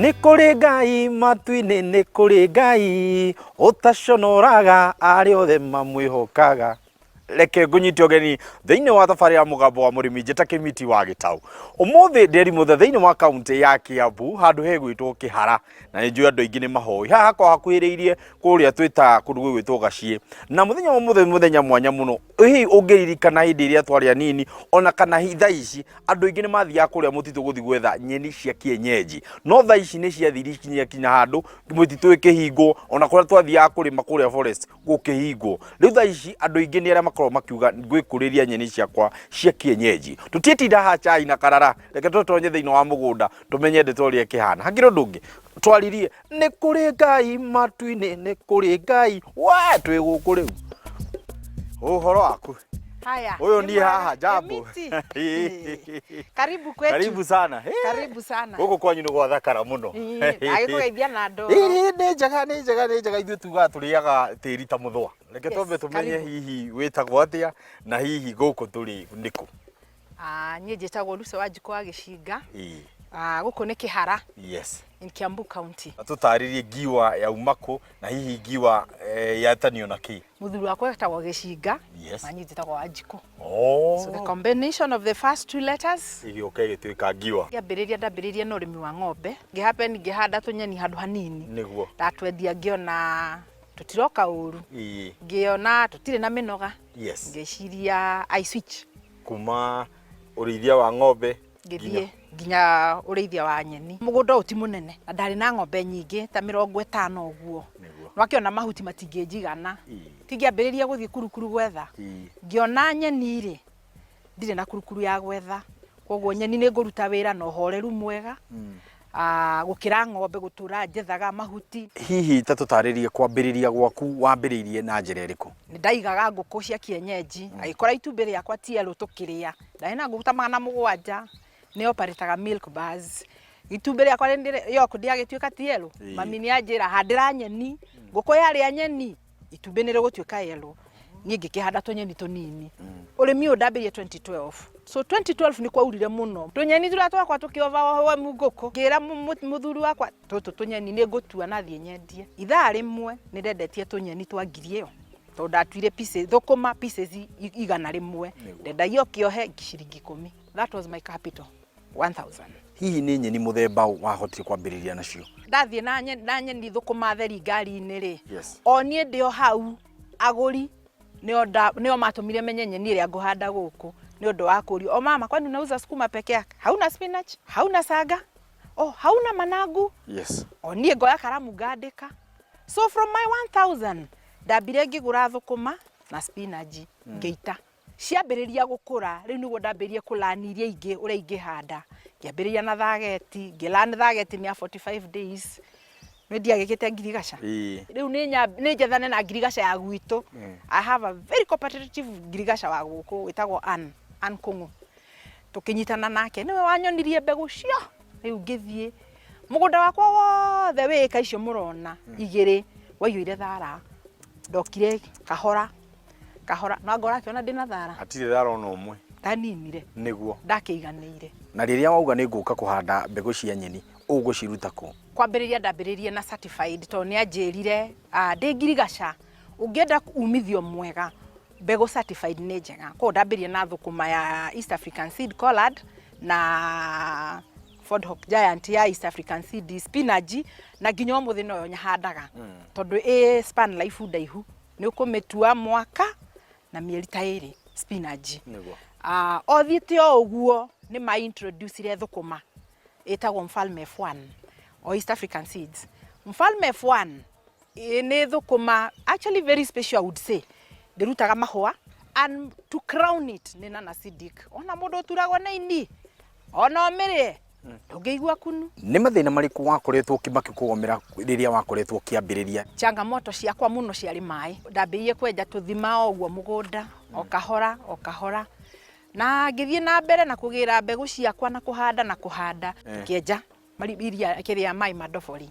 Nĩ kũrĩ Ngai matu-inĩ, nĩ kũrĩ Ngai ũtaconoraga arĩa othe mamwĩhokaga. Reke ngũnyite ũgeni thĩinĩ wa thabarĩ ya Mũgambo wa Mũrĩmi, njĩta Kĩmiti wa Gĩtaũ. Ũmũthĩ ndĩrimũthe thĩinĩ wa kaũntĩ ya Kiambu handũ hegwĩtwo Kĩhara, na nĩ njũĩ andũ aingĩ nĩ mahoĩ. Haha hakoragwo hakuhĩrĩirie kũrĩa twĩtaga kũndũ gwĩgwĩtwo Gaciĩ. Na mũthenya wa ũmũthĩ nĩ mũthenya mwanya mũno. Hihi ũngĩririkana hĩndĩ ĩrĩa twarĩ anini ona kana thaa ici, andũ aingĩ nĩ mathiaga kũrĩa mũtitũ gũthiĩ gwetha nyeni cia kienyeji, no thaa ici nĩ ciathiri kinya handũ mĩtitũ ĩkĩhingwo, ona kũrĩa twathiaga kũrĩma kũrĩa forest gũkĩhingwo. Rĩu thaa ici andũ aingĩ nĩ arĩa makoragwo makiuga ngwĩkũrĩria nyeni ciakwa cia kienyeji. Tũtiĩtinda haha chai na karara, reke tũtonye thĩinĩ wa mũgũnda tũmenye ndeto ũrĩa ĩkĩhana. Hakĩrĩ ũndũ ũngĩ twaririe, nĩ kũrĩ Ngai matu-inĩ, nĩ kũrĩ Ngai we twĩ gũkũ rĩu. Ũhoro waku? Haya. Ũyũ Ni niĩ mwega. Haha jambo. Miti. Karibu kwetu. Karibu sana. Karibu sana. Gũkũ kwanyu nĩ gwathakara mũno. Agĩkũgeithia na ndoro. Ĩĩ, nĩ njega, nĩ njega, nĩ njega. Ithuĩ tugaga tũrĩaga tĩri ta mũthũa. Reke Yes, twambe tũmenye karibu. hihi wĩtagwo atĩa na hihi gũkũ tũrĩ nĩkũ? Ah, niĩ njĩtagwo Lucy Wanjikũ wa Gĩcinga. Ĩĩ. Ah, gũkũ nĩ Kĩhara in Kiambu County. Tũtarĩrie ngiwa yauma kũ na hihi ngiwa yatanio na kĩ? Mũthuri wakwa etagwo Gĩcinga na niĩ njĩtagwo Wanjikũ. Oh. So the combination of the first two letters ĩgĩũka ĩgĩtuĩka ngiwa. Ngĩambĩrĩria, ndambĩrĩirie na ũrĩmi wa ng'ombe. Ngĩhappen ngĩhanda tũnyeni handũ hanini. Ndatwendia ngĩona tũtiroka ũru. Ngĩona tũtirĩ na mĩnoga. Ngĩciria I switch. Kuma ũrĩithia wa ng'ombe ngĩthiĩ nginya ũrĩithia wa nyeni. Mũgũnda ũyũ ti mũnene na ndarĩ na ng'ombe nyingĩ ta 50 ũguo. Nwakĩona mahuti matingĩnjigana. Tingĩambĩrĩria gũthiĩ kurukuru gwetha. Ngĩona nyeni rĩ, ndirĩ na kurukuru ya gwetha. Koguo nyeni nĩ ngũruta wĩra na ũhoreru mwega gũkĩra ng'ombe gũtũra njethaga mahuti. Hihi ta tũtarĩrie kwambĩrĩria gwaku, wambĩrĩirie na njĩra ĩrĩkũ? Nĩ ndaigaga ngũkũ cia kienyeji, agĩkora itumbĩ rĩakwa ti yellow tũkĩrĩa. Ndarĩ na ngũkũ ta 700, nĩ operĩtaga milk bars. Itumbĩ rĩakwa yolk ndĩagĩtuĩka ti yellow, mami nĩ anjĩra handĩra nyeni, ngũkũ yarĩa nyeni, itumbĩ nĩ rĩgũtuĩka yellow. Niĩ ngĩkĩhanda tũnyeni tũnini. Ũrĩmi ũyũ ndambĩrĩirie 2012. So 2012 nĩ kwaurire mũno. Tũnyeni tũrĩa twakwa tũkĩ overwhelm ngũkũ. Ngĩra mũthuri wakwa tũtũ tũnyeni nĩ ngũtua na thiĩ nyendie. Ithaa rĩmwe nĩ ndendetie tũnyeni twa ngiri ĩyo. Tondũ ndatuire pieces, thũkũma pieces 100. Ndendagia o kĩohe ciringi 10. That was my capital, 1000. Hihi nĩ nyeni mũthemba ũ wahotire kwambĩrĩria nacio? Ndathiĩ na nyeni thũkũma theri ngari-inĩ rĩ, o niĩ ndĩ o hau, agũri nĩo matũmire menye nyeni ĩrĩa ngũhanda gũkũ nĩ ũndũ wa kũrio, o mama, kwani unauza sukuma peke yake? Hauna spinach? Hauna saga? Oh, hauna managu? O niĩ ngoya karamu ngandĩka. So from my 1000 ndambire ngĩgũra thũkũma na spinach ngĩita. Ciambĩrĩria gũkũra, rĩu nĩguo ndambĩrĩirie kũ learn iria ingĩ ũrĩa ingĩhanda. Ngĩambĩrĩria na thageti, ngĩ learn thageti nĩ ya 45 days. Nĩ ndiagĩkĩte ngirigaca. Rĩu nĩ njethane na ngirigaca ya gwitũ. I have a very cooperative ngirigaca wa gũkũ wĩtagwo Ann, Ann Kũng'ũ. Tũkĩnyitana nake, nĩwe wanyonirie mbegũ cio. Rĩu ngĩthiĩ mũgũnda wakwa wothe wĩ ĩka icio mũrona igĩrĩ waiyũire thara. Ndokire kahora kahora na ngora akĩona ndĩna thara. Hatirĩ thara ona ũmwe. Ndaninire. Ndakĩiganĩire. Na rĩrĩa wauga nĩ ngũka kũhanda mbegũ cia nyeni, ũgũciruta kũ? Kwambĩrĩria ndambĩrĩirie na certified tondũ nĩ anjĩrire ndĩ ngirigaca ũngĩenda umithio mwega mbegũ certified nĩ njega. Koguo ndambĩrĩria na thũkũma ya East African Seed Collard na Ford Hook Giant ya East African Seed, spinach, na nginya ũmũthĩ noyo nyahandaga tondũ ĩ span life ndaihu, nĩ ũkũmĩtua mwaka na mĩeri ta ĩrĩ spinach. O thiĩte o ũguo nĩ ma introducire thũkũma ĩtagwo Mfalme F1 o East African Seeds. Mfalme F1 nĩ thũkũma actually very special, I would say. Ndĩrutaga mahũa, and to crown it nĩ non acidic. Ona mũndũ ũturagwo nĩ ini ona ũmĩrĩe ndũngĩigua kunu. Nĩ mathĩna marĩkũ wakoretwo makĩkũgomera rĩrĩa wakoretwo ũkĩambĩrĩria? Changamoto ciakwa mũno ciarĩ maĩ. Ndambĩrĩirie kwenja tũthima o ũguo mũgũnda, o kahora o kahora, na ngĩthiĩ na mbere na kũgĩra mbegũ ciakwa na kũhanda na kũhanda. Tũkĩenja iria kĩrĩa maĩ ma ndobori.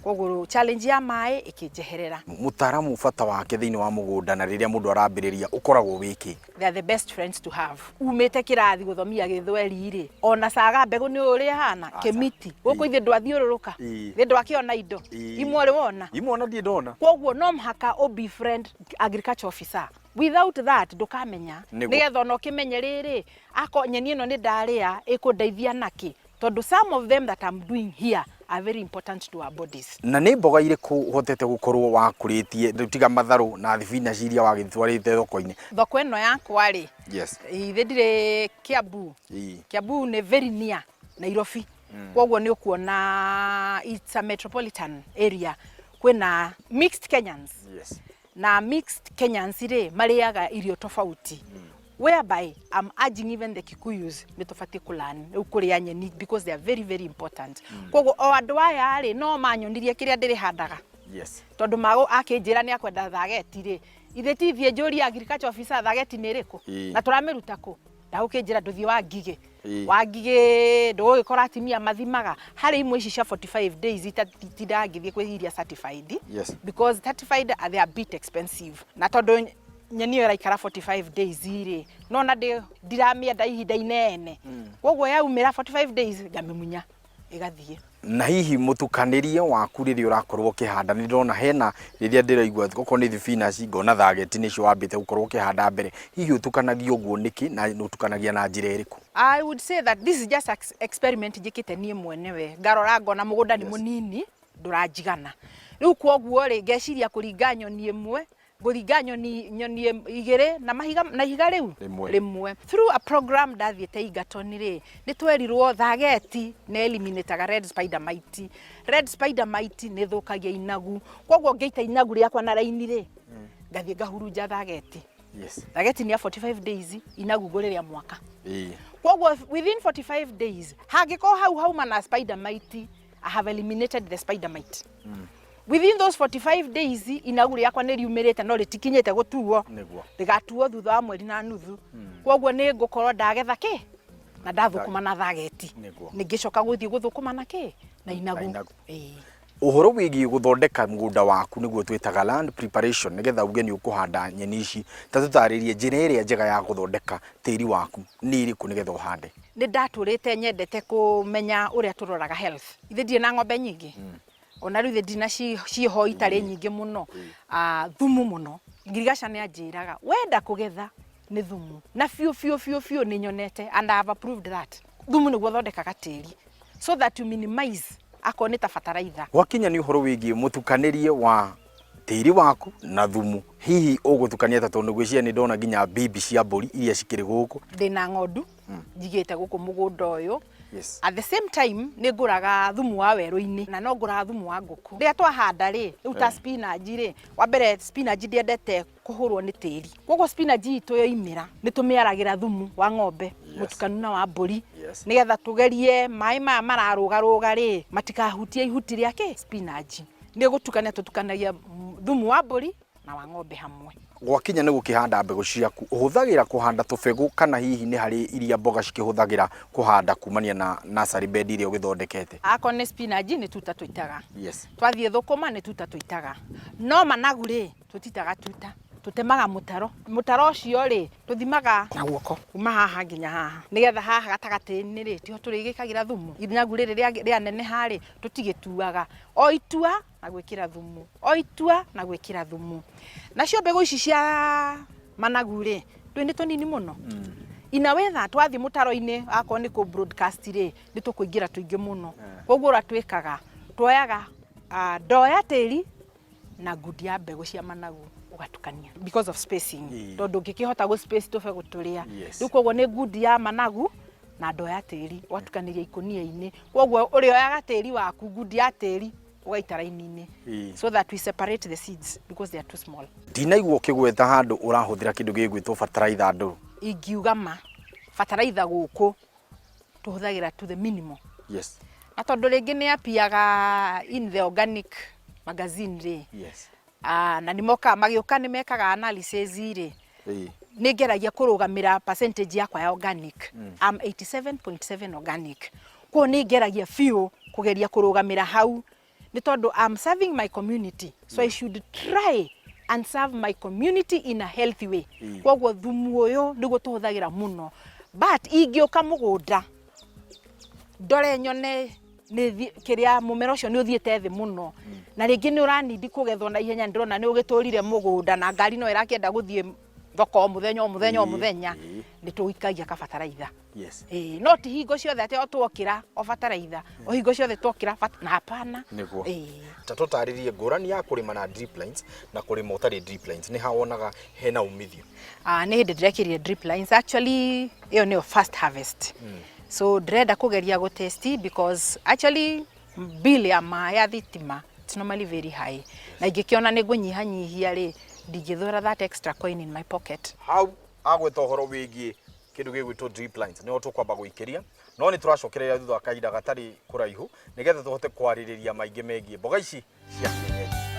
Koguo challenge ya maĩ ĩkĩnjeherera. Mũtaaramu bata wake thĩinĩ wa mũgũnda na rĩrĩa mũndũ arambĩrĩria ũkoragwo wĩ kĩ? They are the best friends to have. Umĩte kĩrathi gũthomia gĩthweri rĩ, ona caga mbegũ nĩ ũrĩa ĩhana, kĩmiti. Gũkũ ithuĩ ndwathiũrũrũka, ithuĩ ndwakĩona indo. Imwe ũrĩ wona? Imwe ona ndirĩ ndona. Koguo no mũhaka ũ befriend agriculture officer. Without that ndũkamenya. Nĩgetha ona ũkĩmenye rĩrĩ, ako nyeni ĩno nĩ ndarĩa ĩkũndeithia nakĩ? Tondũ some of them that I'm doing here are very important to our bodies. Na nĩ mboga irĩkũ ũhotete gũkorwo wakũrĩtie rĩu tiga matharũ na thibinaci iria wagĩtwarĩte thoko-inĩ? Thoko ĩno yakwa rĩ, ithe ndirĩ Kiambu. Kiambu nĩ very near Nairobi. Koguo nĩ ũkuona it's a metropolitan area. Kwĩna mixed Kenyans. Na mixed Kenyans rĩ marĩaga irio tofauti. Whereby I'm urging even the Kikuyus nĩ tũbatiĩ kũ learn rĩu kũrĩa nyeni because they are very very important. Koguo o andũ aya rĩ no manyonirie kĩrĩa ndĩrĩhandaga. Tondũ mago akĩnjĩra nĩ akwenda thageti rĩ, ithe ti thiĩ njũrie agriculture officer thageti nĩ ĩrĩkũ? Na tũramĩruta kũ? Ndagũkĩnjĩra ndũthiĩ wa Ngigĩ. Wa Ngigĩ ndũgũgĩkora atimia mathimaga harĩ imwe ici cia 45 days itatindaga ngĩthiĩ kwĩ iria certified. Because certified they are a bit expensive. Na tondũ nyeni ĩyo ĩraikara 45 days rĩ, no na ndiramĩenda ihinda inene. Koguo yaumĩra 45 days ngamĩmunya ĩgathiĩ. Na hihi mũtukanĩrie waku rĩrĩa ũrakorwo ũkĩhanda, nĩ ndĩrona hena rĩrĩa ndĩraigua okorwo nĩ thibinaci ngona thageti nĩcio wambĩte gũkorwo ũkĩhanda mbere, hihi ũtukanagia ũguo nĩkĩ na ũtukanagia na njĩra ĩrĩkũ? I would say that this is just experiment njĩkĩte niĩ mwenewe, ngarora ngona mũgũnda nĩ mũnini ndũranjigana, rĩu kwoguo rĩ ngeciria kũringa nyoni ĩmwe, ngũringa nyoni igĩrĩ na mahiga, na ihiga rĩu rĩmwe. Rĩmwe. Through a program ndathiĩte Egerton rĩ, nĩ twerirwo thageti nĩ eliminataga red spider mite. Red spider mite nĩ ĩthũkagia inagu, koguo ngĩita inagu rĩakwa na raini rĩ, ngathiĩ ngahurunja thageti. Thageti nĩ ya 45 days, inagu ngũrĩrĩa mwaka. Koguo within 45 days hangĩkorwo hau hauma na spider mite, I have eliminated the spider mite. Within those 45 days inagu rĩakwa nĩ riumĩrĩte no rĩtikinyĩte gũtuo. Rĩgatuo thutha wa mweri na nuthu. Koguo nĩ ngũkorwo ndagetha kĩ na ndathũkũma na thageti. Nĩ ngĩcoka gũthiĩ gũthũkũma na kĩ na inagu. Na inagu. Ũhoro wĩgiĩ gũthondeka mũgũnda waku nĩguo twĩtaga land preparation, nĩgetha uge nĩ ũkũhanda nyeni ici, ta tũtarĩrie njĩra ĩrĩa njega ya gũthondeka tĩri waku nĩ ĩrĩkũ nĩgetha ũhande? Nĩ ndatũrĩte nyendete kũmenya ũrĩa tũroraga health. Ithe ndirĩ na ng'ombe nyingĩ. Ona rĩu ithe ndirĩ na ciĩho itarĩ nyingĩ mũno. Thumu mũno. Ngirigaca nĩ anjĩraga wenda kũgetha nĩ thumu. Na biũ biũ biũ biũ nĩ nyonete and I have approved that. Thumu nĩguo ũthondekaga tĩri so that you minimize akorwo nĩ ta bataraitha. Gwakinya nĩ ũhoro wĩgiĩ mũtukanĩrie wa tĩri waku na thumu, hihi ũgũtukania atĩa? Tondũ ngwĩciria nĩ ndona nginya mbimbi cia mbũri iria cikĩrĩ gũkũ. Ndĩna ng'ondu njigĩte gũkũ mũgũnda ũyũ. At the same time nĩ ngũraga thumu wa werũ-inĩ na no ngũraga thumu wa ngũkũ. Rĩrĩa twahanda rĩ, rĩu ta spinach rĩ, wa mbere spinach ndĩendete kũhũrwo nĩ tĩri. Koguo spinach itũ yoimĩra nĩ tũmĩaragĩra thumu wa ng'ombe, mũtukanu na wa mbũri, nĩgetha tũgerie maĩ maya mararũgarũga rĩ matikahutie ihuti rĩa kĩ spinach. Nĩ gũtukania tũtukanagia thumu wa mbũri na wa ng'ombe hamwe. Gwakinya nĩ gũkĩhanda mbegũ ciaku, ũhũthagĩra kũhanda tũbegũ kana hihi nĩ harĩ iria mboga cikĩhũthagĩra kũhanda kumania na nursery bed iria ũgĩthondekete? Akorwo nĩ spinach nĩ tuta tũitaga. Twathiĩ thũkũma nĩ tuta tũitaga. No managu rĩ, tũtitaga tuta, tũtemaga mũtaro. Mũtaro ũcio rĩ, tũthimaga na guoko kuma haha nginya haha, nĩgetha haha gatagatĩ-inĩ rĩ, tiho tũrĩgĩkagĩra thumu. Inagu rĩrĩ rĩaneneha rĩ, tũtigĩtuaga. O itua na gwĩkĩra thumu, o itua na gwĩkĩra thumu. Nacio mbegũ ici cia managu rĩ, ndũĩ nĩ tũnini mũno. Ina wetha twathiĩ mũtaro-inĩ akorwo nĩ kũ broadcast rĩ, nĩ tũkũingĩra tũingĩ mũno. Koguo ũrĩa twĩkaga, tuoyaga ndoo ya tĩri na ngundi ya mbegũ cia managu ũgatukania because of spacing. Tondũ ũngĩkĩhota gũ space tũbegũ tũrĩa. Rĩu koguo nĩ ngundi ya managu na ndoo ya tĩri ũgatukanĩria ikũnia-inĩ. Koguo ũrĩoyaga tĩri waku, ngundi ya tĩri ũgaita raini-inĩ. So that we separate the seeds because they are too small. Ndinaigua ũkĩgweta handũ ũrahũthĩra kĩndũ gĩgwĩtwo bataraitha ndũrũ. Ingiuga ma bataraitha gũkũ tũhũthagĩra to the minimal. Na tondũ rĩngĩ nĩ apiaga in the organic magazine rĩ. Na nĩ mokaga magĩũka nĩ mekaga analysis rĩ. Nĩ ngeragia kũrũgamĩra percentage yakwa ya organic. I'm 87.7 organic. Koguo nĩ ngeragia biũ kũgeria kũrũgamĩra hau. Nĩ tondũ I'm serving my community, so I should try and serve my community in a healthy way. Koguo thumu ũyũ nĩguo tũhũthagĩra mũno, but ingĩũka mũgũnda ndore nyone nĩ kĩrĩa mũmera ũcio nĩ ũthiĩte thĩ mũno na rĩngĩ nĩ ũranindi kũgethwo na ihenya, ndĩrona nĩ ũgĩtũrire mũgũnda na ngari no ĩrakĩenda gũthiĩ thoko o mũthenya o mũthenya o mũthenya, nĩ tũikagia kabataraitha. Ĩĩ, no ti hingo ciothe atĩ o twokĩra o bataraitha, o hingo ciothe twokĩra na hapana. Ĩĩ. Ta tũtarĩrie ngũrani ya kũrĩma na drip lines na kũrĩma ũtarĩ drip lines, nĩ ha wonaga hena umithio? Ah, nĩ hĩndĩ ndĩrekĩrire drip lines. Actually, ĩyo nĩyo first harvest, so ndĩrenda kũgeria gũtest, because actually bill ya maĩ ya thitima, it's normally very high, na ingĩkĩona nĩ ngũnyihanyihia rĩ, ndingĩthũra that extra coin in my pocket. Hau agweta ũhoro wĩgiĩ kĩndũ gĩgwĩtwo drip lines, nĩho tũkwamba gũikĩria, no nĩ tũracokereria thutha wa kahinda gatarĩ kũraihu nĩgetha tũhote kwarĩrĩria maingĩ megiĩ mboga ici cia kĩenyeji.